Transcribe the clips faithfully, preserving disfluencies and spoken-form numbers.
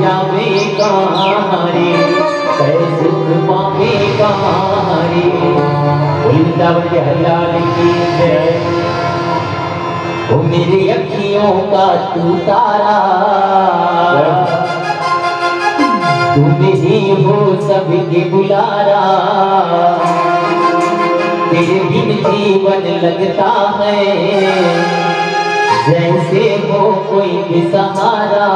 जावे कहाँ रे, कै सुख पावे कहाँ रे। बोल वृंदावन के हरि लाल की जय। ओ मेरी अखियों का तू तारा, तुम ही हो सबके दुलारा। तेरे बिन जीवन लगता है जैसे हो कोई बेसहारा।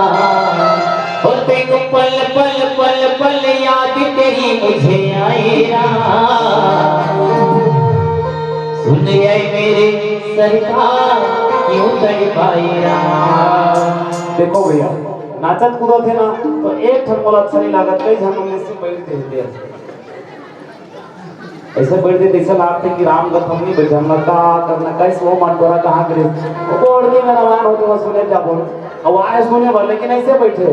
ओ तेनू पल पल पल पल याद तेरी मुझे आए राम। सुन ऐ मेरे सरकार क्यों तड़पाए राम। देखो भैया, नाचत कूदत हे ना, तो एक ठन मोला अच्छा नहीं लागत, कई झन मन से बैठ देते हैं। ऐसे बैठ देते, ऐसे लागते कि राम कथा में बैठे, हम का करना, कैसे वो मन डोरा कहाँ करे, वो बोर्ड के में रवान होते, वो सुने क्या बोल, अब आए सुने बर, लेकिन ऐसे बैठे।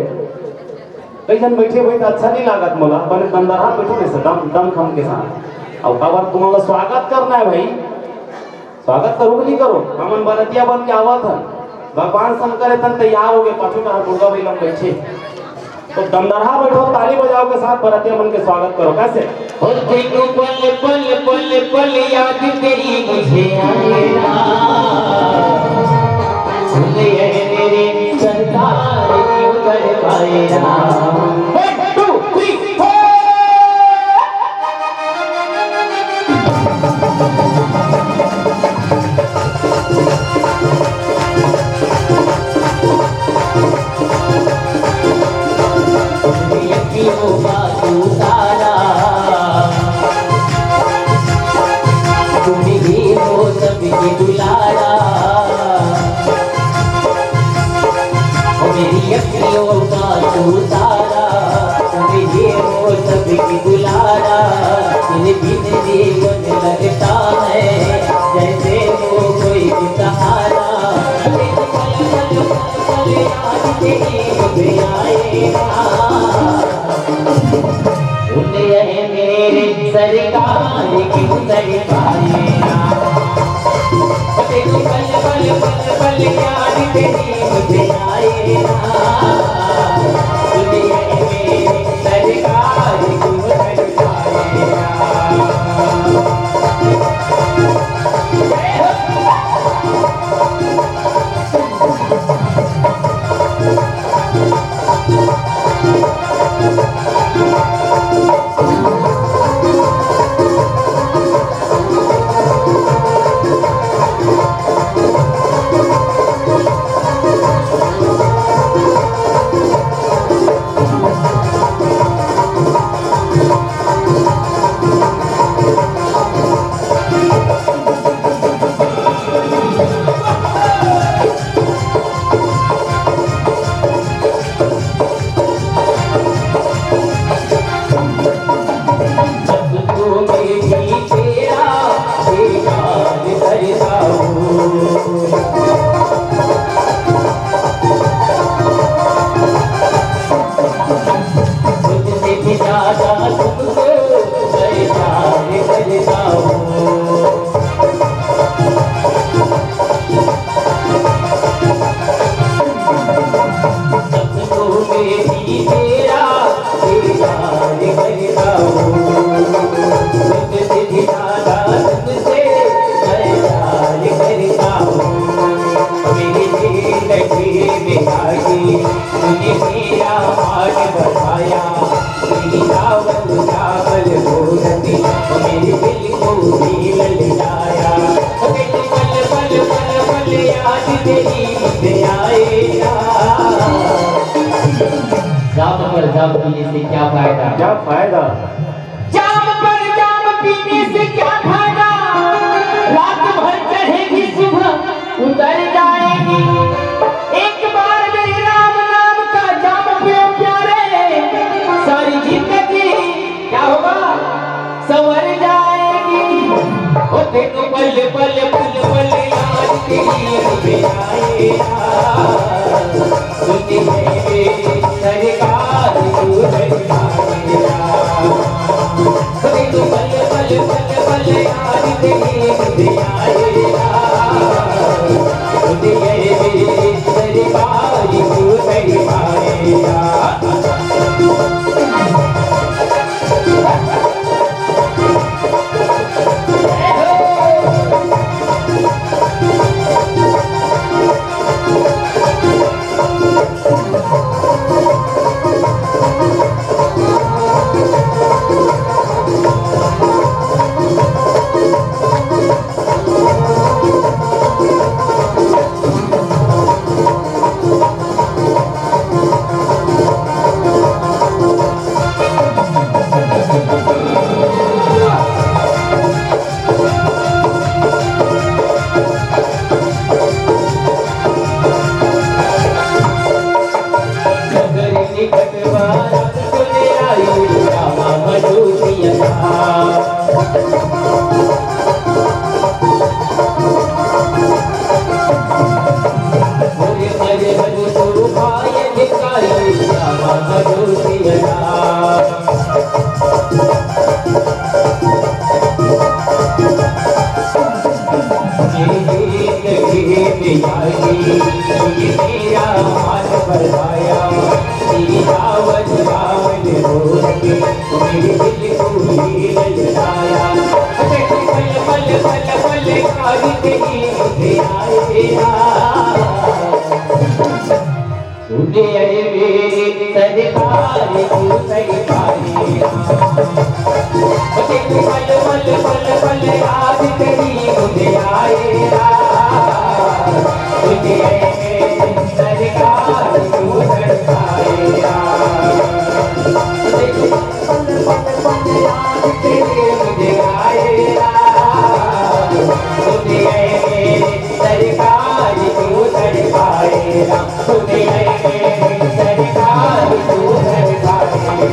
कई झन बैठे भाई, तो अच्छा नहीं लागत मोला, बने दंदरहा बैठो नहीं से, दम, दम खम के साथ। अब काबर तुमन ला स्वागत करना है भाई, स्वागत करो कि नहीं करो? हमन बरतिया बन के आवत हन, भगवान शंकर एतन तैयार हो गए, पाछू डहर दुर्गा बैलम बैठे, तो दंदरहा बैठो, ताली बजाओ के साथ बरतिया मन के स्वागत करो। कैसे? ओ तेनू पल पल पल पल याद तेरी मुझे आए राम। सुन ऐ मेरे सरकार क्यों तड़पाए Ram. One, two, three, four। अखियों का तू तारा, तुम ही हो सबके दुलारा। ओ मेरी अखियों का तू तारा, तुम ही हो सबके दुलारा। तेरे बिन जीवन लगता है जैसे हो कोई बेसहारा। पल पल पल पल याद तेरी मुझे आए राम। सुन ऐ मेरे सरकार क्यों तड़पाए राम। तेरी पल पल पल पल याद तेरी मुझे आए राम। सुन ऐ मेरे सरकार क्यों तड़पाए राम। जाम पर जाम पीने से क्या फायदा? क्या फायदा? जाम पर जाम पीने से क्या फायदा? रात भर चढ़ेगी, सुबह उतर जाएगी। एक बार मेरे राम नाम का जाम पियो प्यारे, सारी जिंदगी क्या होगा? संवर जाएगी। ओ तेनू पल पल पल पल याद तेरी मुझे आए राम। सुन ऐ मेरे सरकार क्यों तड़पाए राम। ओ तेनू पल पल पल पल याद तेरी मुझे आए राम। सुन ऐ मेरे सरकार क्यों तड़पाए राम। आए, तुझे मेरा हाथ बढ़ाया, तेरी आवत आवत होके मेरे दिल को ये ललचाया। पल पल पल पल याद तेरी मुझे आए तेरा। सुन अरे मेरे सरकार तू सरकारेरा। पल पल पल पल याद तेरी मुझे आएरा। सुन अरे मेरे सरकार तू सरकारेरा। पल पल पल याद तेरी मुझे आएरा। सुन अरे मेरे सरकार तू सरकारेरा।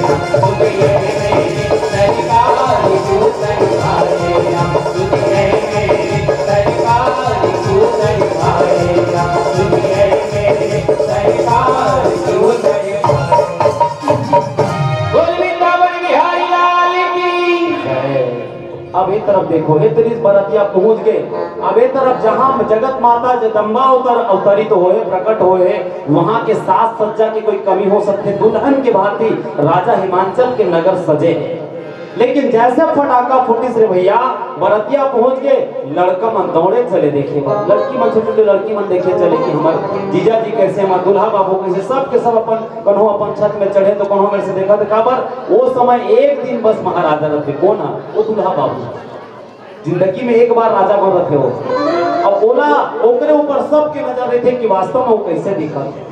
अब ए तरफ देखो, ए तरीस बरतिया पहुंच गए। अब ए तरफ जहां जगत माता जगदम्बा उतर अवतरित होए, प्रकट होए, वहां के साज सज्जा की कोई कमी हो सकथे? दुल्हन के भांति राजा हिमांचल के नगर सजे हे। लेकिन जैसे फटाका फूटिस रे भैया, बरतिया पहुंच गए, लड़का मन दौड़े चले देखे बर। लड़की मन, छोटे छोटे लड़की मन देखे चले कि हमर जीजा जी कैसे, हमर दूल्हा बाबू कैसे, सब के सब अपन, कन्हो अपन छत में चढ़े तो कन्हो मेर से देखा। तो काबर, वो समय एक दिन बस महाराजा रहते। कौन है? वो दूल्हा बाबू। जिंदगी में एक बार राजा बन रखे हो, अब ओला, ओकरे ऊपर सबके नजर रहिथे कि वास्तव में वो कैसे दिखत हे।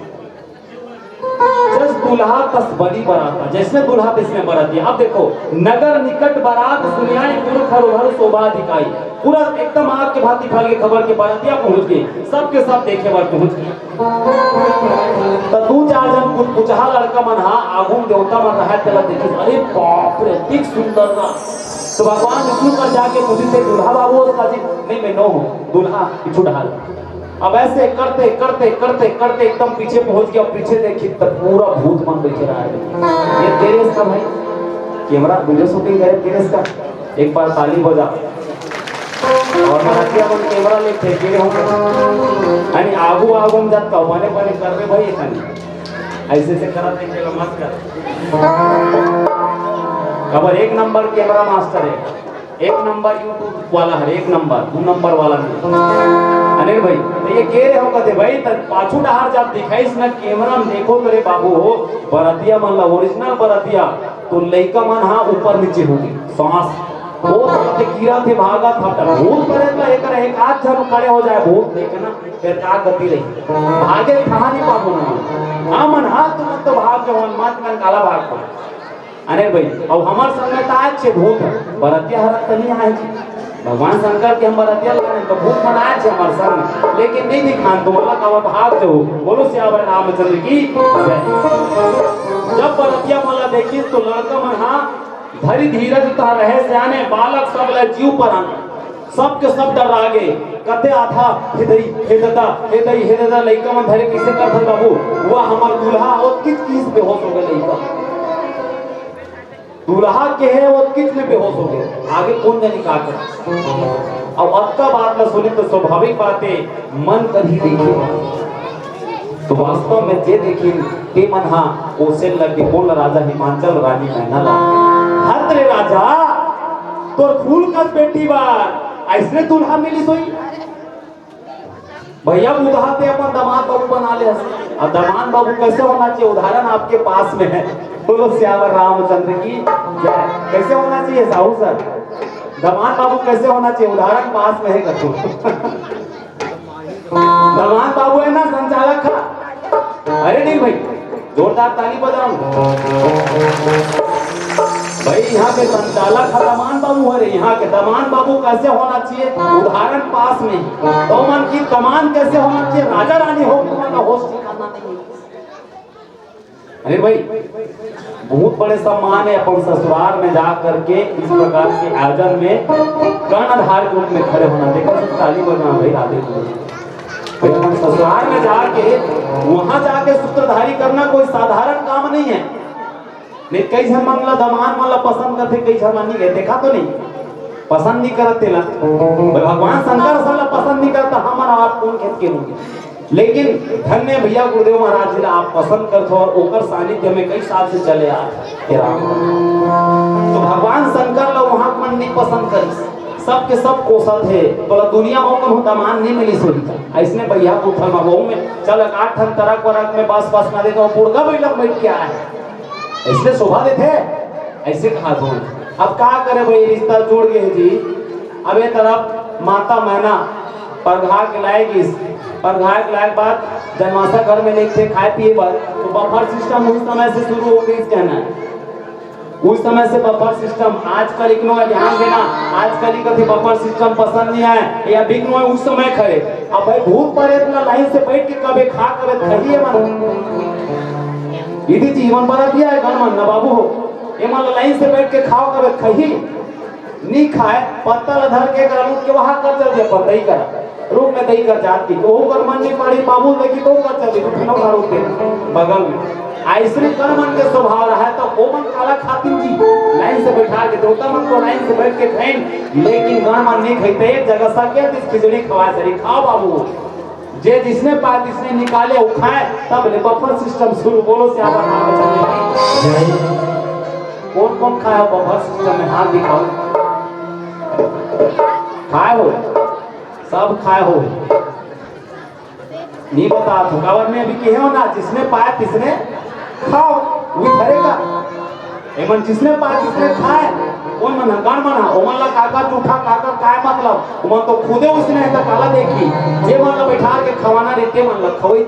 जस दूल्हा तस बनी बरात, जैसने दूल्हा तैसने बरतिया। अब देखो, नगर निकट बरात सुनियाई, पुरख हर उभर शोभा दिखाई। पूरा एकदम आग के भांति फैल के खबर के बरतिया पहुंच गई, सबके सब देखे बर पहुंच गए। तो दू चार झन कुछ कुचहा लड़का मन हा आगू में देवता मन रहा, तेला देखिस, अरे बाप रे, अतिक सुंदर ना। तो भगवान विष्णु कर जाके पूछिस, "दूल्हा बाबू हो?" उसका जी, "नहीं, मैं नो हूँ, दूल्हा पीछू डहार।" अब ऐसे करते करते करते करते एकदम पीछे पहुंच गया। पीछे देखी तब पूरा भूत मन बैठे रहा है। ये तेरे इसका भाई, कैमरा वीडियो शूटिंग करे तेरे इसका, एक बार ताली बजा। और मराठिया मन कैमरा लेके गिरे होंगे, यानी आगू आगू में जाता हूँ, बने बने कर रहे भाई, इतनी ऐसे से करा देखे मत कर। खबर एक नंबर कैमरा मास्टर है, एक नंबर YouTube वाला है, एक नंबर, दो नंबर वाला नहीं। अनिल भाई, तो ये कह रहे हो कहते भाई, तब पाछू डहार जब दिखाइस ना कैमरा में, देखो तो रे बाबू हो, बरतिया मन ला, ओरिजिनल बरतिया, तो लइका मन हा ऊपर नीचे हो गए, सांस वो तो गिरा थे, भागा था, तब भूत परे तो एक, एक आध झन खड़े हो जाए, भूत देखना, फिर का गति रही, भागे कहाँ नहीं पाबो ना। हाँ मन, हाथ तुम तो भाग जाओ, मन मत मन काला भाग पाओ। अरे भाई, अब हमार संग में तो आज छे भूत है, बरतिया हरत तो नहीं आए छे। भगवान शंकर के हम बरतिया लाने तो भूत मन आए छे हमार संग में, लेकिन नहीं दिखान तो बोला, कब भाग जाओ। बोलो सियावर रामचंद्र की जय। जब बरतिया मन ला देखिस तो लड़का मन हा धरि धीरज तह रहे सयाने, बालक सब ला जीव परान। सबके सब डर्रा गे। कथे आधा हिदई, हिददा, हिदई, हिददा, लइका मन धरे कइसे करथन बाबू? वो हमर दूल्हा ओतकिच किस बेहोश हो गए लइका। दूल्हा के हे ओतकिच में बेहोश हो गए। आगे कौन जाने का कर। अब अतका बात ला सुने तो स्वाभाविक बात है, मन कभी देखे। तो वास्तव में जे देखिन, ते मन हा कोसे लगे, बोल राजा हिमांचल रानी मैना ला। हत रे राजा, तोर फूल कस बेटी बार, ऐसने दूल्हा मिलिस होई? भैया, बुधा ते अपन दामाद बाबू बना ले हस। अब दामाद बाबू कैसे होना चाहिए, उदाहरण आपके पास में है। बोलो सियावर रामचंद्र की जय। कैसे होना चाहिए साहू सर? दामाद बाबू कैसे होना चाहिए, उदाहरण पास में है, कथू। दमान बाबू है ना संचालक का? अरे नहीं भाई, जोरदार ताली बजाओ। भाई, यहाँ के संचालक है दमान बाबू, अरे यहाँ के दमान बाबू कैसे होना चाहिए, उदाहरण पास में। तो मन की दमान कैसे होना चाहिए, राजा रानी हो, तुम्हारा होश ठिकाना नहीं है। अरे भाई, बहुत बड़े सम्मान है अपन ससुराल में जा करके इस प्रकार के आयोजन में कर्णधार के रूप में खड़े होना। देखो, सब ताली बजाना भाई, राधे को। भाई, अपन ससुराल में जाके, वहां जाके सूत्रधारी करना कोई साधारण काम नहीं है। नहीं, कई झन मन ला, दमान मन ला पसंद करथे, कई झन मन नहीं है, देखा तो नहीं, पसंद नहीं करत तेला। भाई, भगवान शंकर असन ला पसंद नहीं करता, हमर आप कौन खेत के लेकिन धन्य भैया गुरुदेव महाराज जी ला आप पसंद करथो और ओकर सानिध्य में कई साल से चले आत हे राम। तो भगवान शंकर ला वहां मन नहीं पसंद करिस, सबके सब कोसत हे, बोला दुनिया में कोनो दमान नहीं मिलिस होही। अइसने भैया पुथल में वहू में चल आठ ठन तरक वरक में बस बस ना देखो, बुढ़गा बैलक बैठ के आए, अइसने शोभा देथे, अइसे कहा तो। अब का करे भाई, रिश्ता जुड़ गए जी। अब ये तरफ माता मैना परघा के लाए गिस, परघा के लाए के बाद जनवासा घर में लेके खाए पिए बर, तो बफर सिस्टम उस समय से शुरू हो गई कहना है। उस समय से बफर सिस्टम, आजकल इकनो ध्यान देना, आजकल ही कथे बफर सिस्टम पसंद नहीं आए, या बिकनो उस समय खरे। अब भाई भूत परेत ना लाइन से बैठ के कबे खा कबे खाइए मन। दीदी जी, मन बना दिया है गणमन ना बाबू हो, ये मन लाइन से बैठ के खाओ कबे खाइए। नी खाए, पत्ता ला धर के करा, रूख के वहां कर चल दिया, पर दही करा, रूख में दही कर जात की, तो ओकर मन नहीं पड़ी, बाबू देखी तो कर चल दी, रूख में ना रूख दे, बगल में। ऐसने कर मन के स्वभाव रहा है, तो ओमन काला खातिन जी, लाइन से बैठा के, देवता मन को लाइन से बैठ के खाइन, लेकिन गण मन नहीं खाई, तो एक जगह सा क्या दिस खिचड़ी खवा सरी, खाओ बाबू। जे जिसने पाए, तिसने निकाले, उठाए, तब ले बफर सिस्टम शुरू। बोलो, सियावर रामचंद्र की जय। कौन कौन खाए हो बफर सिस्टम में? हाथ दिखाओ। खाए हो? सब खाए हो? नहीं बता तो काबर में अभी कहे हो ना, जिसने पाए, तिसने खाओ, वही धरेगा। एमन जिसने पाए, तिसने खाए, कोन मन ह? गण मन ह। ओमन ला काकर जूठा, काकर काय मतलब? ओमन तो खुदे उसने है, त काला देखी। जे मन ला बैठार के खवाना रहिथे, मन ला खवई।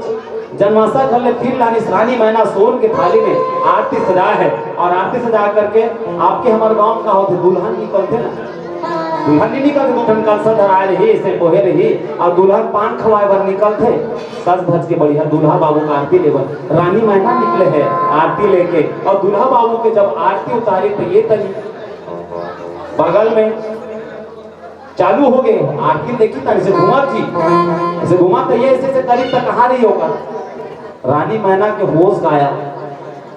जनवासा घर ले फिर लानिस रानी मैना सोन के थाली में आरती सजाए है, और आरती सजा करके आपके हमर गांव का होथे, दुल्हन निकलथे ना, दुल्हन नहीं निकलथे, दू ठन कलसा धराए रही, इसे बोहे रही, और दुल्हन पान खवाए बर निकलथे। सज धज के बढ़िया दूल्हा बाबू का आरती लेबर रानी मैना निकले है आरती लेके, और दूल्हा बाबू के जब आरती उतारी तो ये तनी बगल में चालू हो गए, आरती देखी तनी से घुमा जी, ऐसे घुमा तो ये ऐसे से करीब तक कहाँ रही होगा। रानी मैना के होश गाया,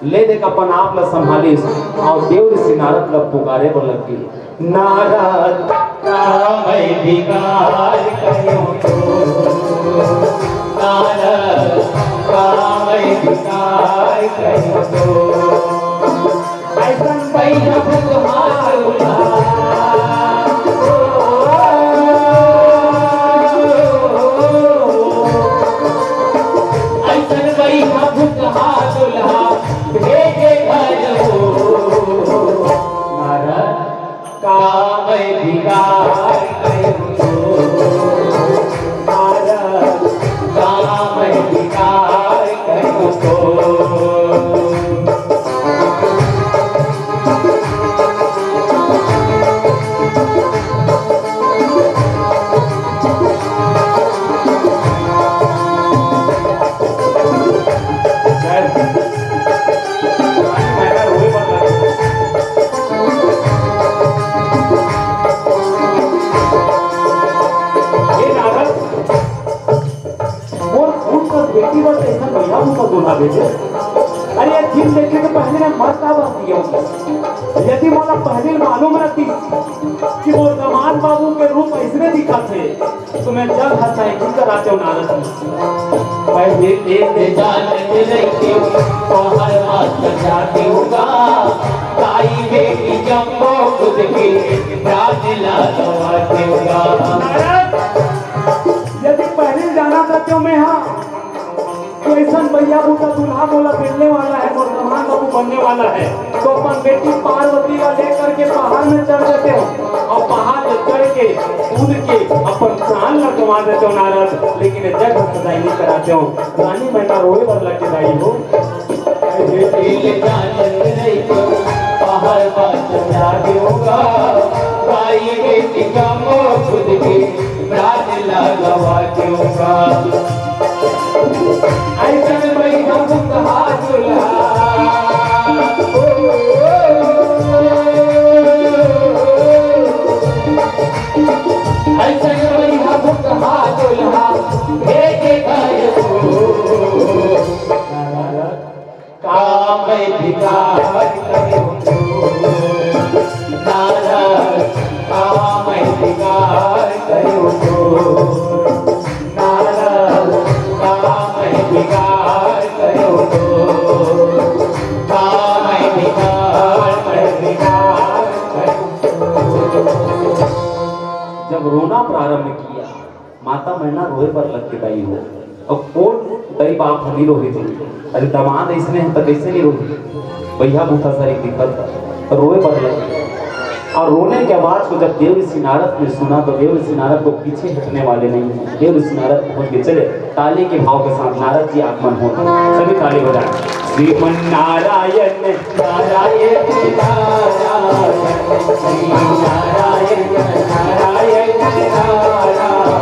ले देख अपन आप ला संभालिस, और देव ऋषि नारद ला पुकारे बर लग गई। नारद, का मैं बिगाड़ करूं तो, नारद, का मैं बिगाड़ करूं तो, ऐसन पैसा भगवान ऐसन बैठा भुतहा दुल्हा भेजे घर हो। नारद, का मैं बिगाड़ करूं तो? नारद, का मैं बिगाड़ करूं तो? मोर खून कर बेटी बर तैसन बढ़िया मुखर दूल्हा भेजे। अरे, ये दिन देखे के पहले मैं मर का बात किया हूँ। यदि मोला पहले मालूम रहती कि मोर दमाद बाबू के रूप ऐसने दिखत हे, तो मैं जग हंसाई की कराते हो नारद जी। पहले एक ले जान के रही क्यों, बाहर मत जाते होगा, ताई बेटी जम्बो खुद की राज लाडवा देगा। नारद, यदि पहले जाना था क्यों मैं हाँ, तो ऐसा भैया बूटा दूल्हा मोला मिलने वाला है, मोर दमाद बाबू बनने वाला है, तो अपन बेटी पार्वती ला लेकर के पहाड़ में चढ़ देते हो और पहाड़ में चढ़ के कूद के अपन प्राण ला गंवा देते हो नारद, लेकिन ये जग सदाई नहीं कराते हो। रानी मैना रोए बर लग के दाई हो। पहाड़ पर चढ़ा दूंगा, भाई बेटी का मोह खुद के प्राण लगवा दूंगा। ऐसन बैठा भुतहा दुल्हा। ऐसन बैठा भुतहा दुल्हा, भेजे घर को। काम भिखार करो तो, नारद, काम भिखार करो तो, नारद, माता मैना रोए बर लग गे दाई हो। अब कोन दाई बाप ह नइ रोही जी? अरे दमाद अइसने हे त कइसे नइ रोही? बइहा भूसा सरीक दिखत हे, रोए बर लग गे। और रोने की आवाज को जब देव ऋषि नारद ने सुना तो देव ऋषि नारद को पीछे हटने वाले नहीं है। देव ऋषि नारद पहुंच के चले, ताली के भाव के साथ नारद जी आगमन होता है। सभी ताली बजाएं। श्रीमन नारायण नारायण नारायण, श्रीमन नारायण नारायण नारायण,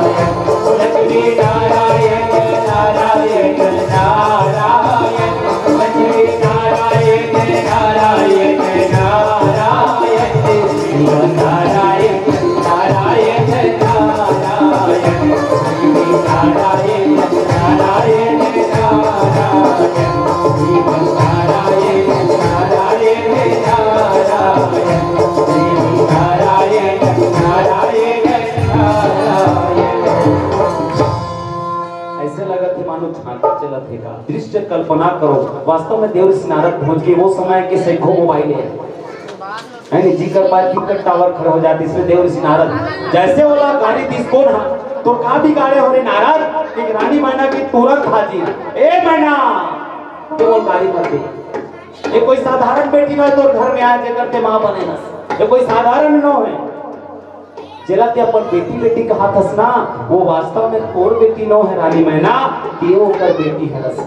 लक्ष्मी नारायण नारायण नारायण, लक्ष्मी नारायण नारायण नारायण, श्रीमन नारायण नारायण नारायण, श्रीमन नारायण नारायण नारायण, श्रीमन नारायण नारायण नारायण, श्रीमन नारायण नारायण नारायण। ऐसे लगत हे मानो झांकी चलत हे का। दृश्य कल्पना करो, वास्तव में देव ऋषि नारद पहुंच गए। वो समय के सैकड़ों मोबाइल है, है नहीं? जिकर पास जिकर टावर खड़ा हो जाते, इसमें देव ऋषि नारद जैसे वाला गाड़ी दिस कोन हा, तो का बिगाड़े हो रे नारद? एक रानी मैना की तुरंत हाजिर। ए मैना, केवल गाड़ी मत दे। ये कोई साधारण बेटी नोहे तोर घर में आए जेकर ते माँ बने हस। ये कोई साधारण नोहे। जेला ते अपन बेटी बेटी कहत हस ना, वो वास्तव में तोर बेटी नोहे रानी मैना, ते ओकर बेटी हरस।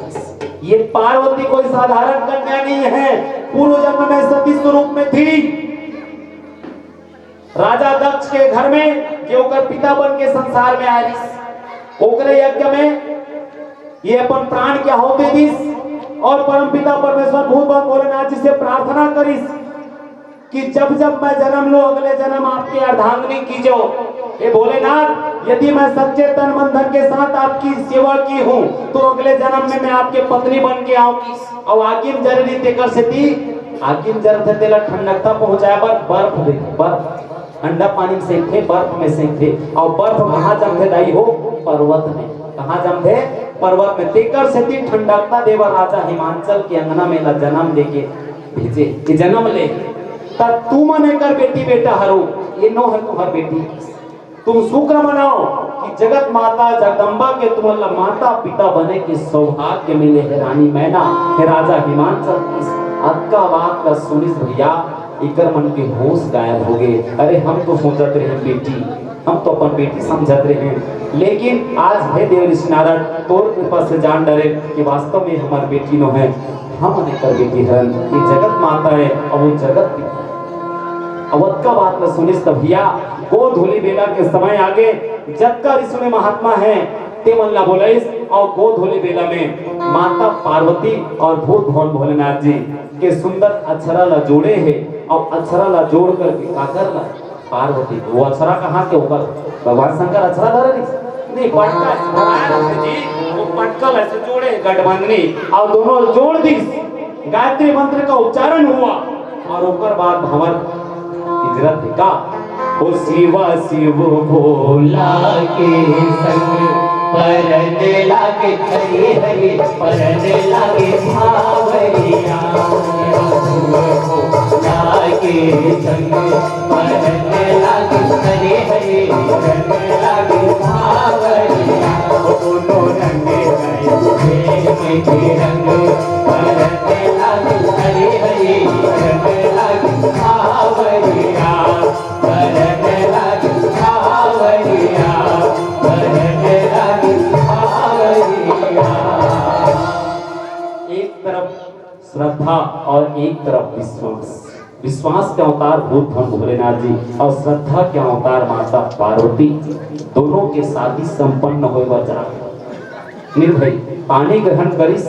ये पार्वती कोई साधारण कन्या नहीं है, पूर्व जन्म में सती स्वरूप में थी। राजा दक्ष के घर में जे ओकर पिता बन के संसार में आए रिस, ओकरे यज्ञ में ये अपन प्राण के आहुति दिस और परमपिता परमेश्वर भूत भगवान भोलेनाथ जी से प्रार्थना करिस कि जब जब मैं जन्म लूं, अगले जन्म आपके अर्धांगिनी कीजो। हे भोलेनाथ, यदि मैं सच्चे तन मन धन के साथ आपकी सेवा की हूँ, तो अगले जन्म में मैं आपके पत्नी बन के आऊंगी। अउ आगी म जरही तेकर सेती, आगी म जरथे तेला ठंडकता पहुंचाए बर बर्फ दे, बर्फ ठंडा पानी में सेंकथे, बर्फ में सेंकथे। अउ बर्फ कहाँ जमथे दाई हो? पर्वत में। कहाँ जमथे? पर्वत में। तेकर सेती ठंडकता देवर राजा हिमांचल के अंगना में ला जन्म देके भेजे कि जन्म ले, त तुमन एकर बेटी बेटा हरो, ये नोहे तुंहर बेटी। तुम शुक्र मनाओ कि जगत माता जगदम्बा के तुमन ला माता पिता बने के सौभाग्य मिले हे रानी मैना, हे राजा हिमांचल। अतका बात ला सुनिस भैया, एकर मन के होश गायब हो गए। अरे हम तो सोचत रहे बेटी, हम तो अपन बेटी समझत रहे, लेकिन आज हे देव ऋषि नारद तोर कृपा से जान डरे कि वास्तव में हमर बेटी नोहे, हमन एकर बेटी हरन। ये जगत माता है, अब वो जगत पिता। अब अतका बात ला सुनिस त भैया, गोधूलि बेला के समय आगे, जतका ऋषि मुनि महात्मा है, ते मन ला बोलाइस, अउ गोधूलि बेला में माता पार्वती अउ भूत भवन भोलेनाथ जी के सुंदर अक्षरा ला जोड़े हे, अउ अक्षरा ला जोड़ करके काकर ला, पार्वती, वो अक्षरा कहाँ के ओकर? भगवान शंकर अक्षरा धरे नहीं? नहीं, पटका, नारायण जी, वो पटका ला से जोड़े गठबंधनी, अउ दोनों जोड़ दिस, गायत्री मंत्र का उच्चारण हुआ, अउ ओकर बाद भंवर इजरत हे का? ओ शिवा शिव भोला के संग परन लागे हरि हरि, परन लागे भावरिया। शिवा शिव भोला के संग परन लागे हरि हरि, परन लागे भावरिया। ओ दोनों रंग गए प्रेम के रंग, परन लागे हरि हरि, परन लागे भावरिया। परन लागे भावरिया, परन लागे भावरिया। एक तरफ श्रद्धा और एक तरफ विश्वास। विश्वास के अवतार भूत भवन भोलेनाथ जी और श्रद्धा के अवतार माता पार्वती, दोनों के शादी संपन्न होए बर जा निर्भय पानी ग्रहण करिस।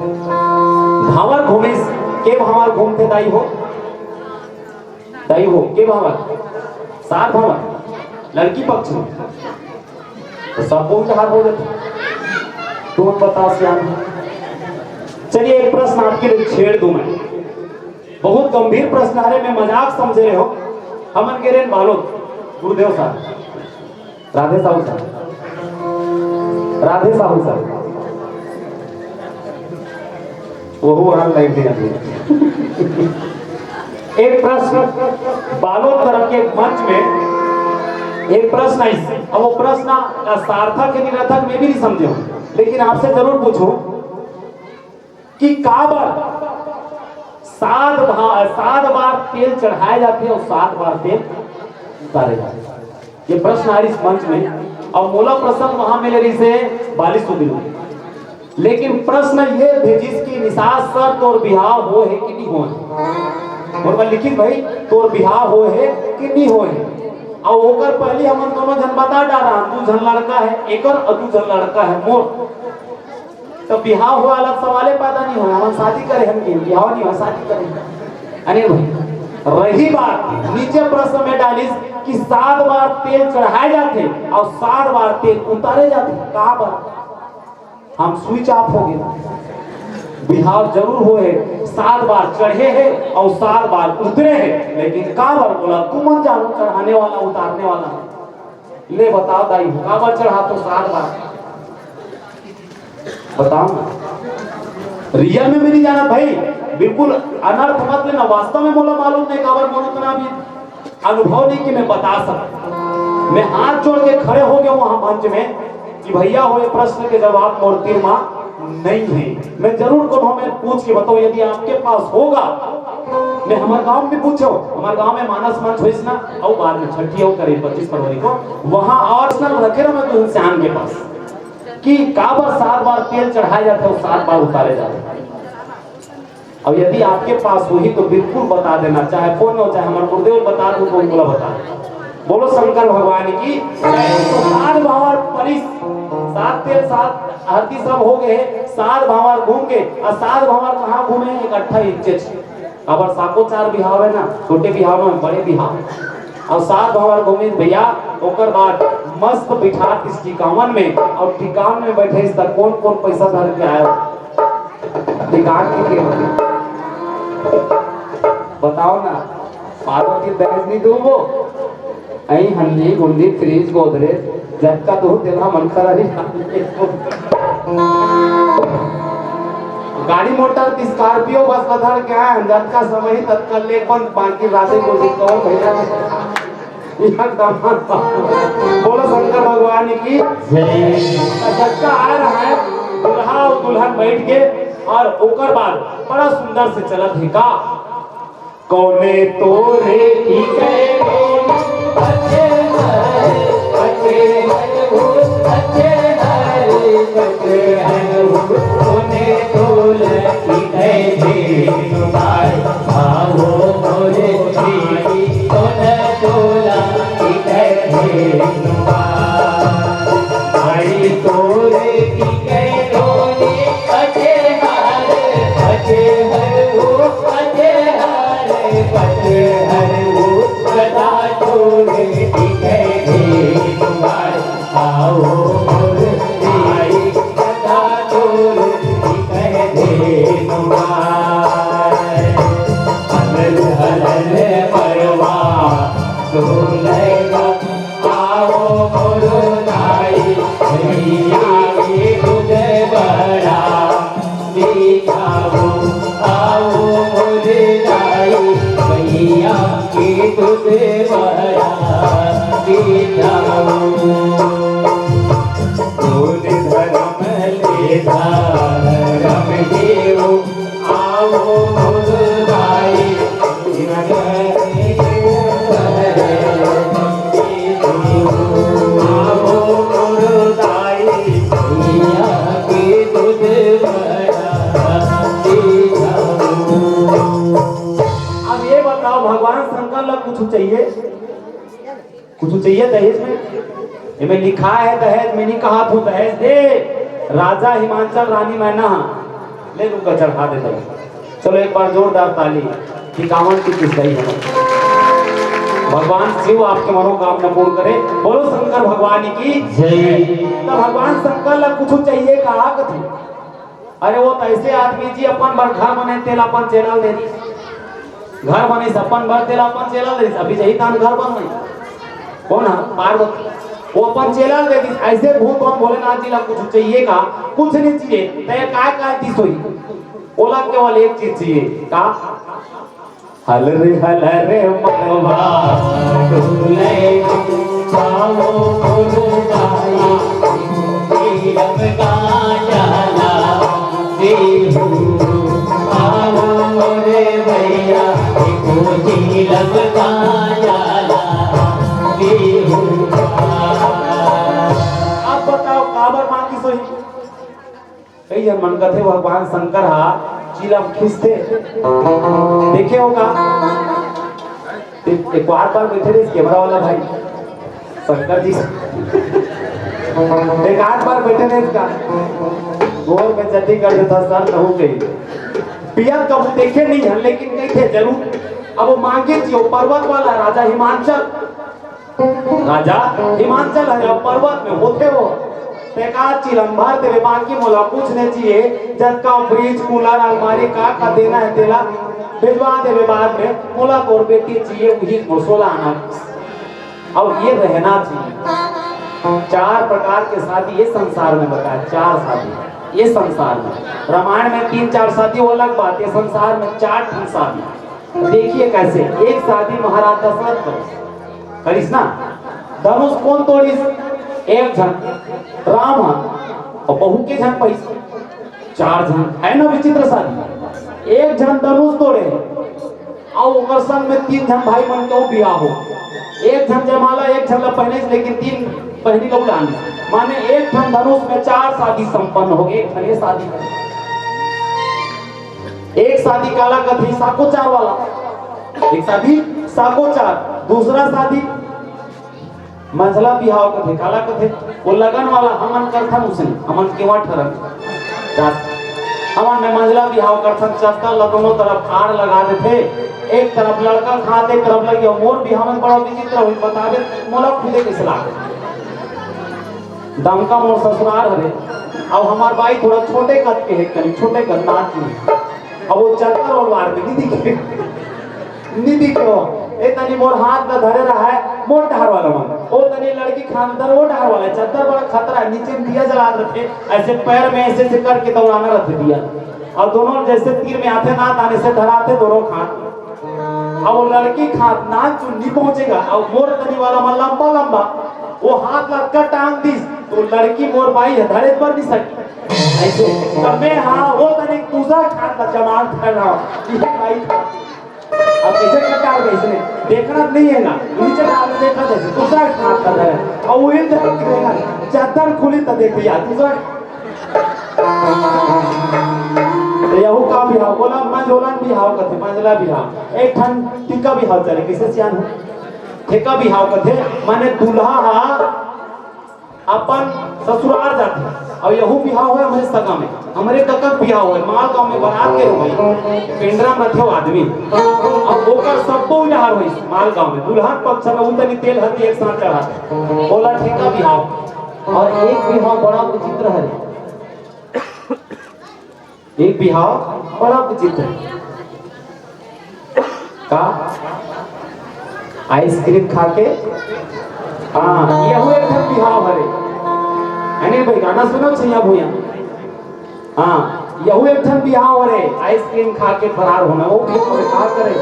भांवर घूमिस, के भांवर घूमथे दाई हो? दाई हो, के भांवर? सार भांवर, लड़की पक्ष में। तो सब बहुत हार हो जाते। तुम बताओ सियान। चलिए, एक प्रश्न आपके लिए छेड़ दूं मैं। बहुत गंभीर प्रश्न हरे, मैं मजाक समझे रहे हो। हमन के रेन बालोद, गुरुदेव साहब। राधे साहू सर, राधे साहू सर, वो हर लाइव में अभी। एक प्रश्न, बालोद तरफ के मंच में एक प्रश्न आइस, अब वो प्रश्न सार्थक के निरर्थक मैं भी नहीं समझे हूँ, लेकिन आपसे जरूर पूछूं कि काबर सात भा-, सात बार तेल चढ़ाए जाथे और सात बार तेल उतारे जाथे? ये प्रश्न आइस मंच में, और मोला प्रसंग वहां मिले रहिसे बाली सुधरी। लेकिन प्रश्न ये भेजिस कि निषाद सर, तोर बिहाव होए हे कि नहीं होए हे? मोर बर लिखिस, भाई, तोर बिहाव होए हे कि नहीं होए हे? और ओकर पहली हमन दोनों झन बता डारा, दू झन लड़का हे एकर और दू झन लड़का हे मोर। तो बिहाव होए वाला सवाले पैदा नहीं होए, हमन शादी करे हन कि बिहाव नहीं होए, शादी करे हन। अनिल भाई, रही बात, नीचे प्रश्न में डालिस कि सात बार तेल चढ़ाए जाथे और सात बार तेल उतारे जाथे, काबर? हम स्विच ऑफ हो गए। बिहाव जरूर होए हे, सात बार चढ़े हे और सात बार उतरे हे, लेकिन काबर बोला, तुमन जानो चढ़ाने वाला, उतारने वाला। ले बताओ दाई, काबर चढ़ा तो सात बार? बताओ ना। रियल में भी नहीं जाना भाई, बिल्कुल अनर्थ मत लेना। वास्तव में मोला मालूम नहीं, काबर मोर उतना भी अनुभव नहीं कि मैं बता सकूं। मैं हाथ जोड़ के खड़े हो गया वहां मंच में कि भैया हो, ये प्रश्न के जवाब मोर तीर मा नहीं है। मैं जरूर कोनो में पूछ के बताऊं, यदि आपके पास होगा। मैं हमारे गांव में पूछो, हमारे गांव में मानस मंच होइस ना, और बाद में छठी और करे पच्चीस फरवरी को, वहां और प्रश्न रखे रहो मैं तुम सियान के पास कि काबर सात बार तेल चढ़ाए जाथे और सात बार उतारे जाथे। और यदि आपके पास होही तो बिल्कुल बता देना, चाहे फोन में हो, चाहे हमारे गुरुदेव बता दो तो बोला बता दो। बोलो शंकर भगवान की। तो सात भावर परिस, सात तेल, सात हरदी सब हो गए, सात भावर घूम के, और सात भावर कहाँ घूमे? इकट्ठा इंचेस। काबर साको चार बिहाव है ना, छोटे बिहाव में बड़े बिहाव। और सात भावर घूमे भैया, ओकर बाद मस्त बिठा इस टिकावन में, और टिकावन में बैठे इस तक कौन कौन पैसा धर के आया? टिकावन के के बताओ ना, पार्वती दहेज नहीं दूंगो। अई हंडी गुंडी फ्रिज गोदरेज जतका दो तेला मन खरा नहीं। गाड़ी मोटर स्कॉर्पियो बस बधर के आए हैं, जतका समय ही तत्काल ले बंद, बाकी राधे को भी कहो भैया। एकदम। बोलो शंकर भगवान की जय। जतका आ रहा है, दुल्हा और दुल्हन बैठ के, और ओकर बाद बड़ा सुंदर से चलत है का। कोने तोरे की कहे कोने, अच्छे हरे, अच्छे हरे, अच्छे हरे, अच्छे हरे, कोने तोरे की कहे बार, आओ मोरे जी, कोने तोला की कहे बार, आई तोरे की कहे कोने, अच्छे हरे, अच्छे हरे, ओ अच्छे हरे। पतझड़ वो सदा छोड़े दिखे एक बार, आओ मोर आई सदा छोड़े दिखे एक बार। हलल हलल परवा डोलेगा, आओ मोर दाई, भैया के खुद बड़ा मीठा हो, आओ मोर दाई, भैया के खुद बड़ा मीठा हो। कौन धर्म ले धर्म देव, आओ मोर दाई, अब ये बताओ, भगवान शंकर ला कुछ चाहिए? कुछ चाहिए दहेज में? एमे लिखा है दहेज में नहीं कहा तू दहेज दे। राजा हिमांचल रानी मैना ले रुका चढ़ा देता हूँ। चलो एक बार जोरदार ताली। टिकावन की किस गई है? भगवान शिव आपके मनोकामना पूर्ण करे। बोलो शंकर भगवान की जय। तो भगवान शंकर ला कुछ चाहिए कहा कथे? अरे वो तो ऐसे आदमी जी अपन बर घर बने तेला अपन चेला दे दी। घर बने अपन बर तेला अपन चेला दे दी। अभी यही तान घर बन नहीं। कौन है? पार्वती। वो अपन चेला दे दी। ऐसे भूत हम भोलेनाथ जी ला कुछ चाहिए का? कुछ नहीं चाहिए। तो ये काय काय दी सोई? ओला केवल एक चीज चाहिए। का? हलरे हलरे मनवा डोले। पावो गुरु भाई, नीलम का जाला देहू। पावो रे भैया, एको नीलम का जाला देहू। अब बताओ, काबर मांगी सोही? कई झन मन कथे, भगवान शंकर हा चिलम खींचथे। देखे हो का? एक, एक बार, बार बैठे रहे कैमरा वाला भाई, शंकर जी। एक आध बार बैठे रहे इसका। गोर में जल्दी कर देता सर, कहूँ कहीं। पिया कब देखे नहीं है, लेकिन कहीं थे जरूर। अब वो मांगे जी, वो पर्वत वाला राजा हिमांचल, राजा हिमांचल हे, अउ पर्वत में होथे वो। तेका चिलम भर देवे, बाकी मोला कुछ नहीं चाहिए। जतका फ्रिज, कूलर, अलमारी, का का देना है तेला भिजवा देवे बाद में। मोला तोर बेटी चाहिए, वही मोर सोला आना। अब ये रहना चाहिए। चार प्रकार के शादी ये संसार में बताया, चार शादी ये संसार में। रामायण में तीन चार शादी, वो अलग बात, ये संसार में चार ठन शादी। देखिए कैसे, एक शादी महाराज दशरथ करिस, करिस ना। धनुष कोन तोड़िस? एक झन, राम ह, अउ बहू के झन पाइस, चार झन। है ना विचित्र शादी? एक झन धनुष तोड़े, अउ ओकर संग में तीन झन भाई मन के बिहाव हो। एक झन जयमाला, एक झन ला पहिने, लेकिन तीन पहिनी ला उड़ान। माने एक ठन धनुष में चार शादी संपन्न हो गए, एक ठन ये शादी। एक शादी काला कथे, साकोचार वाला। एक शादी साकोचार, दूसरा शादी मंझला बिहाव कथे। काला कथे? वो लगन वाला हमन करथन उसने, हमन केवा ठरन। जात। हमन में मंझला बिहाव करथन, चद्दर ला दोनों तरफ आड़ लगा देथे। एक तरफ लड़का खात, एक तरफ लड़की। मोर बिहाव में बड़ा विचित्र होई, बताबे, मोला खुदे कइसे लागथे। दमका मोर ससुरार हरे, अउ हमार बाई थोड़ा छोटे कद के हे, कनी छोटे कद, नाच में। अब वो चद्दर ओढ़वार में नहीं दिखे, नहीं दिखे हो। ए तनी मोर हाथ ला धरे रहा है, मोर डहर वाला मन। ओ तनी लड़की खान धर, वो डहर वाला है। चद्दर बड़ा खतरा है, नीचे में दिया जला देथे, ऐसे पैर में ऐसे ऐसे करके दौड़ाना रहथे दिया। अउ दोनों जैसे तीर में आथे ना, ताने से धराथे दोनों खान। अब वो लड़की खात ना चुन्नी पहुंचेगा, अब मोर तनी वाला मन लंबा लंबा, वो हाथ ला का टांग दिस, तो लड़की मोर बाई है, धरे पर नहीं सकी। ऐसे, तब मैं हाँ, वो तनी दूसरा खात ला जमान कर रहा हूँ, ये बाई था। अब कैसे कटार गए इसने, देखना नहीं है ना, नीचे डाल देखा जैसे, दूसरा खात ला धरे, और वो इन तरफ देखा, चद्दर खुली तो देख भैया, दूसरा। तो यहू का बिहाव, बोला, मंझोलन बिहाव कथे, मंझला बिहाव। एक ठन ठेका बिहाव चले, किसे सियान हो? ठेका बिहाव कथे, माने दूल्हा हा अपन ससुरार जाथे, अउ यहू बिहाव है हमरे सगा में, हमरे कका के बिहाव है, मालगांव में बरात के रहो भाई, पेंड्रा में रथे वो आदमी। अब ओकर सब्बो इलाहर होइस मालगांव में, दुल्हन पक्ष में उतनी तेल हल्दी एक साथ चढ़ाथे, बोला ठेका बिहाव। और एक बिहाव बड़ा विचित्र है, एक बिहाव बड़ा विचित्र। का? आइसक्रीम खा के? हाँ, यहू एक ठन बिहाव हरे। अनिल भाई, गाना सुनो छैया भुइया। हाँ, यहू एक ठन बिहाव हरे, आइसक्रीम खा के फरार होना। वो भी तो का करे?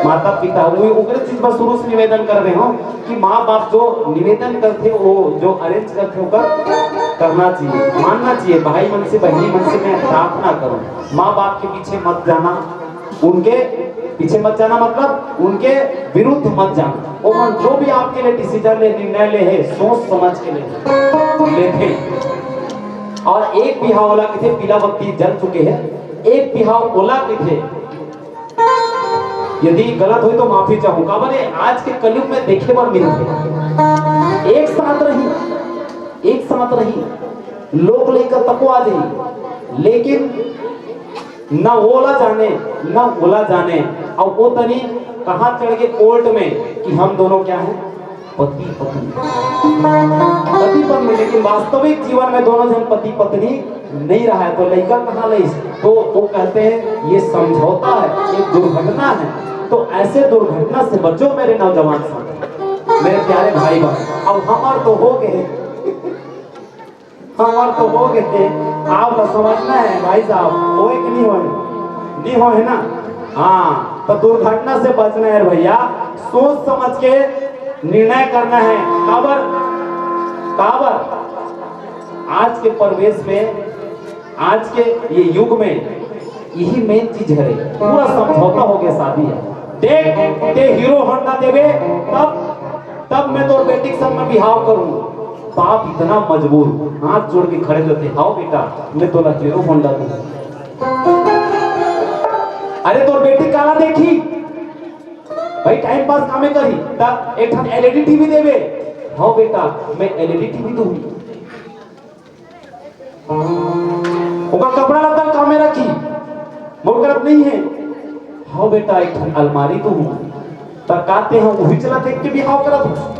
माता पिता, वो ओकरे चीज पर शुरू से निवेदन कर रहे हो कि माँ बाप जो निवेदन करथे, वो जो अरेंज करथे, ओकर करना चाहिए, मानना चाहिए। भाई मन से, बहनी मन से मैं प्रार्थना करूँ, माँ बाप के पीछे मत जाना, उनके पीछे मत जाना, मतलब उनके विरुद्ध मत जाना। वो मन जो भी आपके लिए डिसीजन ले, निर्णय ले है, सोच समझ के ले लेथे। और एक बिहाव ओला कथे, पीला बत्ती जल चुके हैं, एक बिहाव ओला कथे, यदि गलत होई तो माफी चाहूँ, काबर ये आज के कलयुग में देखे बर मिलथे। एक साथ रही, एक साथ रही, लोग लेकर तको आ जाई, लेकिन न ओला जाने, न ओला जाने। अब वो तनी कहाँ चढ़ के कोर्ट में कि हम दोनों क्या हैं, पति पत्नी। पति पत्नी, लेकिन वास्तविक जीवन में दोनों जन पति पत्नी नहीं रहा है, तो लड़का कहाँ ले? तो वो कहते हैं, ये समझौता है, ये दुर्घटना है। तो ऐसे दुर्घटना से बचो मेरे नौजवान साथी, मेरे प्यारे भाई बहन। अब हमार तो हो गए, हमार तो हो गए, आप तो समझना है भाई साहब, होए कि नहीं होए? नहीं होए ना? हाँ, तो दुर्घटना से बचना है भैया, सोच समझ के निर्णय करना है। काबर, काबर आज के परिवेश में, आज के ये युग में यही मेन चीज हरे। पूरा समझौता हो गया शादी है। देख, ते हीरो होंडा देबे, तब, तब मैं तोर बेटी के संग में बिहाव करूँ। बाप इतना मजबूर, हाथ जोड़ के खड़े रहते, "हाव बेटा, मैं तोला हीरो होंडा दूँ।" अरे तोर बेटी काला देखी भाई, टाइम पास कामे करही, त एक ठन एलईडी टीवी देबे। "हाव बेटा, मैं एलईडी टीवी दूँ।" ओकर कपड़ा लत्ता कामे रखी, मोर करत नहीं है। "हाव बेटा, एक ठन अलमारी तो हूँ।" त का ते ह उही चला देख के बिहाव करत हो?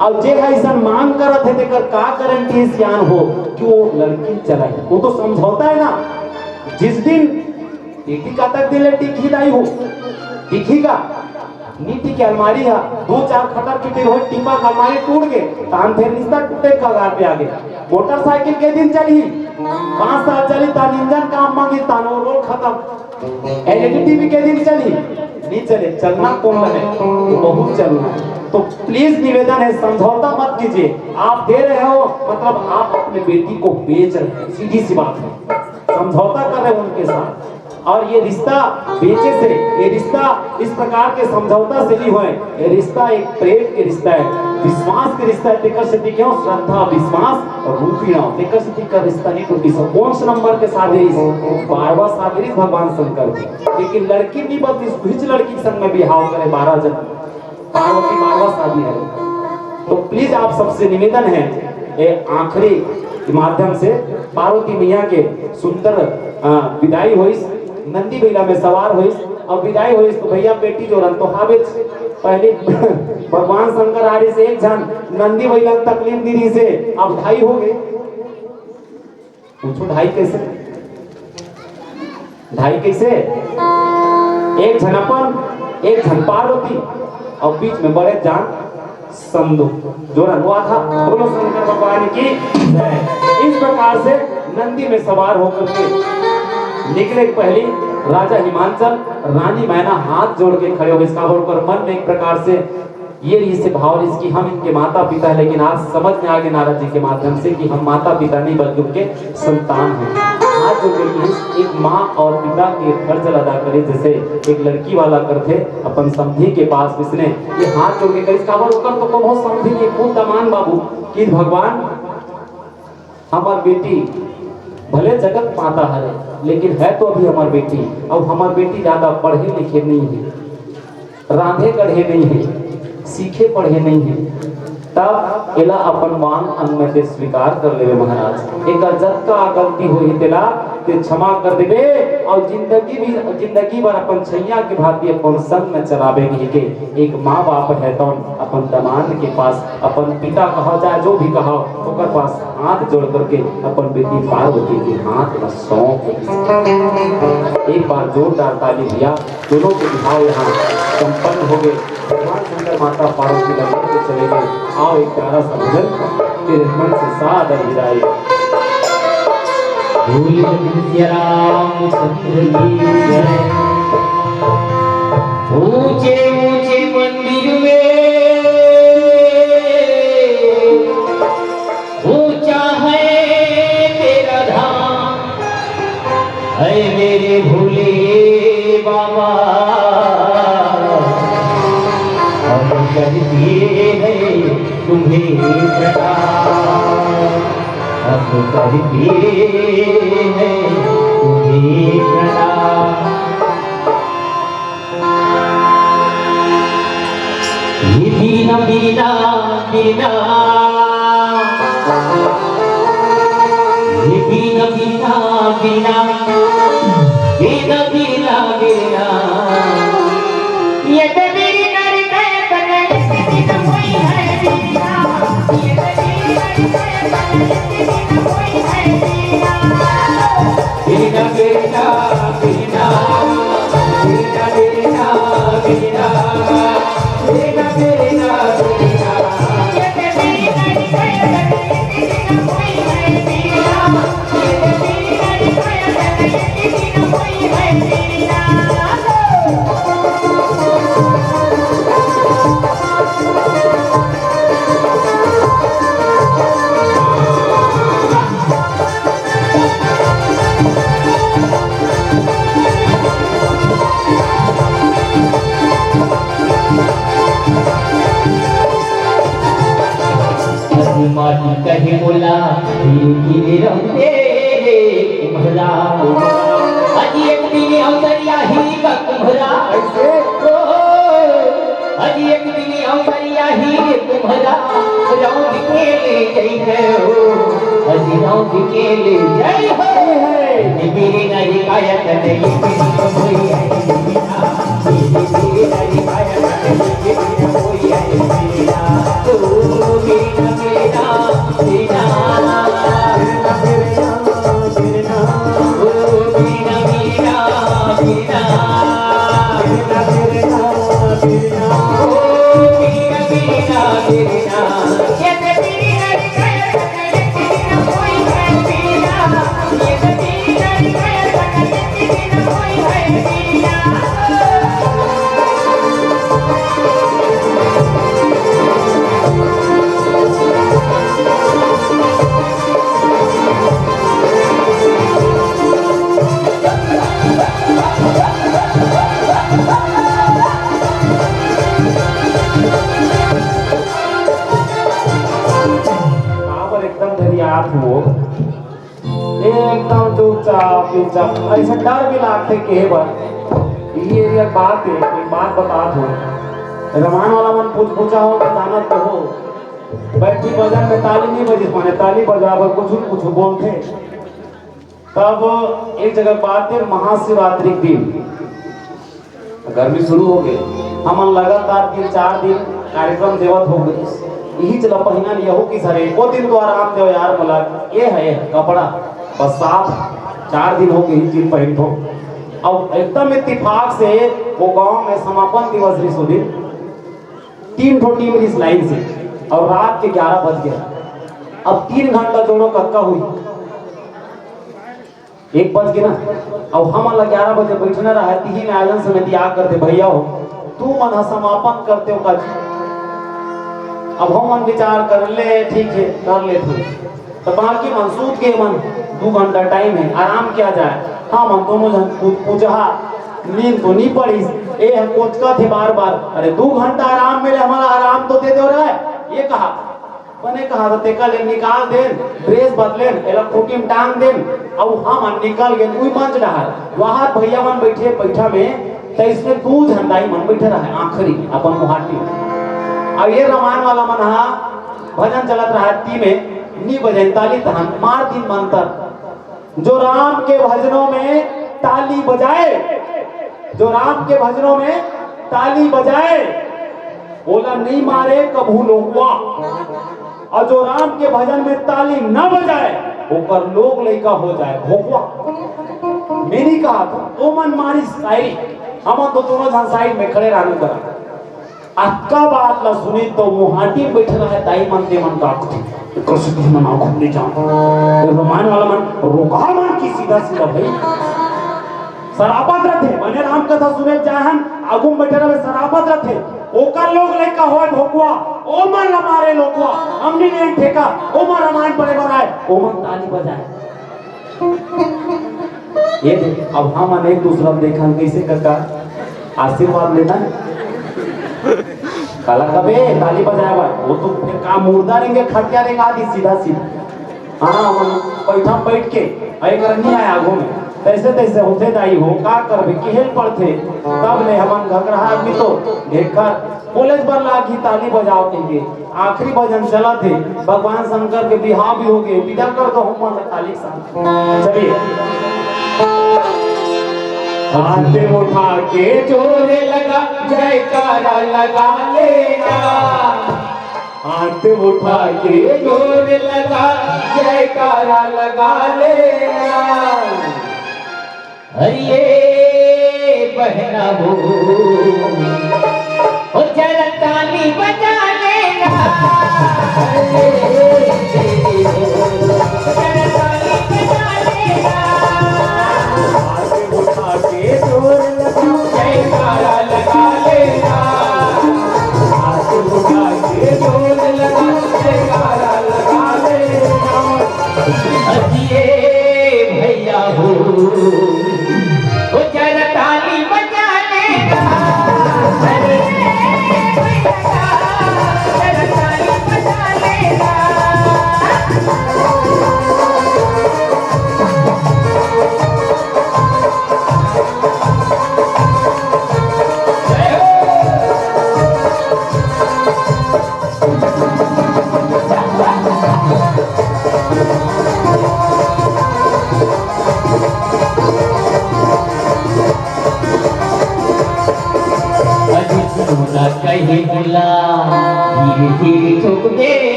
अउ जे ह अइसन मांग करत हे, तेकर का गारंटी हे सियान हो कि वो लड़की चलाही? वो तो समझौता है ना। जिस दिन टीटी का तक दिन ले टिकही दाई हो, टिकही का? नी टिके। अलमारी हा दो चार खटर के टिर हो, टिपा का अलमारी टूट गे, तान फेर रिश्ता टूटे कगार पे आ गे। मोटरसाइकिल के दिन चलही, पाँच साल चली, तान इंजन काम मांगी, तान वो रोल खत्म। एलईडी टीवी के दिन चलही, नी चले, चलना कौन है, वो बहुत चलना है। तो प्लीज निवेदन है, समझौता मत कीजिए। आप दे रहे हो, मतलब आप अपने बेटी को बेच रहे हैं, सीधी सी बात है। समझौता कर रहे हो उनके साथ, और ये रिश्ता बेचे से, ये रिश्ता इस प्रकार के समझौता से नहीं होए। ये रिश्ता एक प्रेम के रिश्ता है, विश्वास के रिश्ता है। तेकर सेती क्यों श्रद्धा, विश्वास और रूपी नाव, तेकर सेती का रिश्ता नहीं टूटी। सो कौन से नंबर के साथ है इस बारवा साथ है इस भगवान शंकर के? लेकिन लड़की नहीं बदली, कुछ लड़की के संग में बिहाव करे बारह जन। पार्वती बारवा शादी है। तो प्लीज आप सबसे निवेदन है, ये आखिरी के माध्यम से पार्वती मैया के सुंदर, अ, विदाई होइस, नंदी बैला में सवार होइस और विदाई होइस। तो भैया बेटी जोरन तो हावेच, पहले भगवान शंकर आ रही से एक झन नंदी बैला तकलीफ दे रही से, अब ढाई हो गए। पूछो ढाई कैसे? ढाई कैसे? एक झन अपन, एक झन पार्वती और बीच में बड़े जान संदूक। जोरन हुआ था। बोलो शंकर भगवान की जय। इस प्रकार से नंदी में सवार होकर के निकले पहली राजा हिमांचल, रानी मैना हाथ जोड़ के खड़े हो गए। इसका बोलकर मन में एक प्रकार से ये रही से भाव रही कि हम इनके माता पिता हैं, लेकिन आज समझ में आ गए नारद जी के माध्यम से कि हम माता पिता नहीं बल्कि उनके संतान हैं। हाथ जोड़ के एक माँ और पिता के फर्ज अदा करे, जैसे एक लड़की वाला करथे अपन समधी के पास, इसने ये हाथ जोड़ के कही, "काबर ओकर तो कोनो समधी नहीं, खुद दमान बाबू कि भगवान हमर बेटी भले जगत माता हरे, लेकिन है तो अभी हमर बेटी, अउ हमर बेटी ज्यादा पढ़े लिखे नहीं है, रांधे गढ़े नहीं है, सीखे पढ़े नहीं है, तब एला अपन मांग अंग में से स्वीकार कर लेवे महाराज। एकर जतका गलती होही तेला ते क्षमा कर देबे, अउ जिंदगी भी, जिंदगी भर अपन छैया के भांति अपन संग में चलावे के, के एक माँ बाप है तौन अपन दमांद के पास, अपन पिता कहा चाहे जो भी कहा, ओकर पास हाथ जोड़ करके अपन बेटी पार्वती के हाथ में सौंप दे। एक बार जोरदार ताली दिया, दोनों के विवाह यहाँ संपन्न हो गए। भगवान शंकर माता पार्वती लंका के चले गए। आओ एक प्यारा सा भजन तेरे मन से सादर विदाई। बोलिए सिया रामचंद्र की जय। ऊंचे ऊंचे मंदिर में ऊंचा है तेरा धाम, है मेरे भोले बाबा, हम करते हैं तुम्हें प्रणाम, हम करते हैं तुम्हें प्रणाम। ये बीना, बीना, बीना। ये बीना, बीना, बीना। बीना, बीना, बीना। ये तो बीना रे, मैं पता नहीं कितना कोई है बीना। ये तो बीना रे, मैं पता नहीं कितना कोई है बीना। गिरे रंग तेरे कुम्हरा। अजी एक दिन अवतरिया ही का कुम्हरा। कैसे? ओ, अजी एक दिन अवतरिया ही रे कुम्हरा। रौंद के ले जई है हो, अजी रौंद के ले जई हो। जय है। मेरी नरी काया कने, मेरी कबूरी है। काबर एकदम धरियात हो? एकदम चुपचाप, चुपचाप। ऐसा डर भी लागथे कहे बर। ये, ये बात है, एक बात बतात हो। रमान वाला मन पूछ पूछा हो तो जानत तो हो। बैठी बजन में ताली नहीं बजिस, माने ताली बजाबर कुछ कुछ बोलथे। तब एक जगह बात है, महाशिवरात्रि के दिन गर्मी शुरू हो गई। हमन लगातार तीन चार दिन कार्यक्रम देवत हो गए। यही चला पहिना लिया हो कि सर एको दिन तो आराम दो यार, मोला ये है कपड़ा बस साफ, चार दिन हो गए यही चीज पहन हो। अब एकदम इत्तेफाक से वो गांव में समापन दिवस रहिस दिन, तीन ठो टीम रहिस लाइन से और रात के ग्यारह बज गया। अब तीन घंटा जोड़ो कक्का हुई, एक बज के ना, अब हमन ला ग्यारह बजे बैठना रहा, तिही में आयोजन समिति आ करते, "भैया हो, तू मन ह समापन करते हो का जी?" अब हमन विचार कर ले, "ठीक है, कर लेते हैं।" तो बाकी मन सूत के मन, "दू घंटा टाइम है, आराम किया जाए।" हाँ मन दोनों जन पू-, पूछा, नींद तो नहीं पड़ी। ए ह कोचका थे बार बार, "अरे दू घंटा आराम मिले, हमारा आराम तो दे दो रे।" ये कहा, बने कहा तो तेकर ले निकाल देन, ड्रेस बदलेन, एला खूंटी में टांग देन, अउ हमन निकल गेन उही मंच डहार। वहां भैया मन बैठे बैठा में, त इसमें दू झन दाई मन बैठे रहे आखिरी अपन मुहाटी। अब ये रमान वाला मन हा भजन चलत रहा ती में, नी बजाइन ताली तहन मार दिन मंतर। जो राम के भजनों में ताली बजाए, जो राम के भजनों में ताली बजाए, ओला नहीं मारे कभू लोकवा। और जो राम के भजन में ताली न बजाए, ओकर लोग लइका हो जाए भोकवा। मैं नहीं कहा था, ओमन मारी शायरी, हमन तो दोनों झन साइड में खड़े रहनू करा। अतका बात ला सुनी तो मुहाटी में बैठे रहे दाई मन, ते मन का आंख खुली, एकर से तुम मन आंख खुली जाओ। ये रमान वाला मन रोका मन की सीधा सीधा भाई। सरापत रथे, बने राम कथा सुने जाहन, आगू में बैठे रहे सरापत रथे। ओकर लोग लइका होए भोकवा, ओमन ला मारे लोकवा, हमनी ने ठेका, ओमन रामायण पढ़े बर आए, ओमन ताली बजाए। ये देख, अब हमन एक दूसरा में देखन कैसे कका आशीर्वाद लेना। काला कबे ताली बजाए बर, वो तो फिर का मुर्दा रेंगे, खटिया रेंगा आदि सीधा सीधा। हाँ, हमन बैठा बैठ के, अरे कर नहीं आया आगू में। तैसे तैसे होते दाई हो, का करबे, किहेल पड़थे। तब ले हमन घगरा आदमी तो ढेकर कॉलेज बर लागी ताली बजाओ कहिके। आखिरी भजन चलत हे, भगवान शंकर के बिहाव भी हो गए, विदा कर दो हम मन ताली के साथ। चलिए। हाथ उठा के जोर लगा, जयकारा लगा लेना। हाथ उठा के जोर लगा, जयकारा लगा लेना। अरे ये बहना हो, ओ जरा ताली बजा लेना। अरे जरा ताली बजा लेना। हाथ उठा के जोर लगा, जयकारा लगा लेना। हाथ उठा के जोर लगा, जयकारा लगा लेना। अरे भैया हो, ओ जरा ताली बजा लेना। अरे भैया, जरा ताली बजा लेना।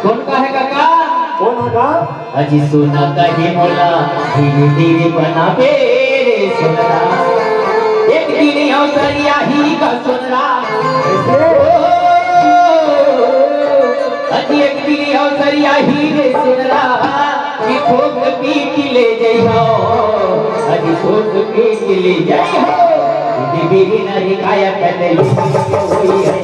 कौन का है काका? कौन है का? अजी सोना कहे मोला, धीरे धीरे बनाबे रे सोनरा। एक दिन अवसर आही का सोनरा। कैसे? ओ, अजी एक दिन अवसर आही रे सोनरा, कि ठोक पीट ले जइहो। अजी ठोक पीट ले जइहो। दीदी बीड़ी ना रिकाया कर ले, होई है।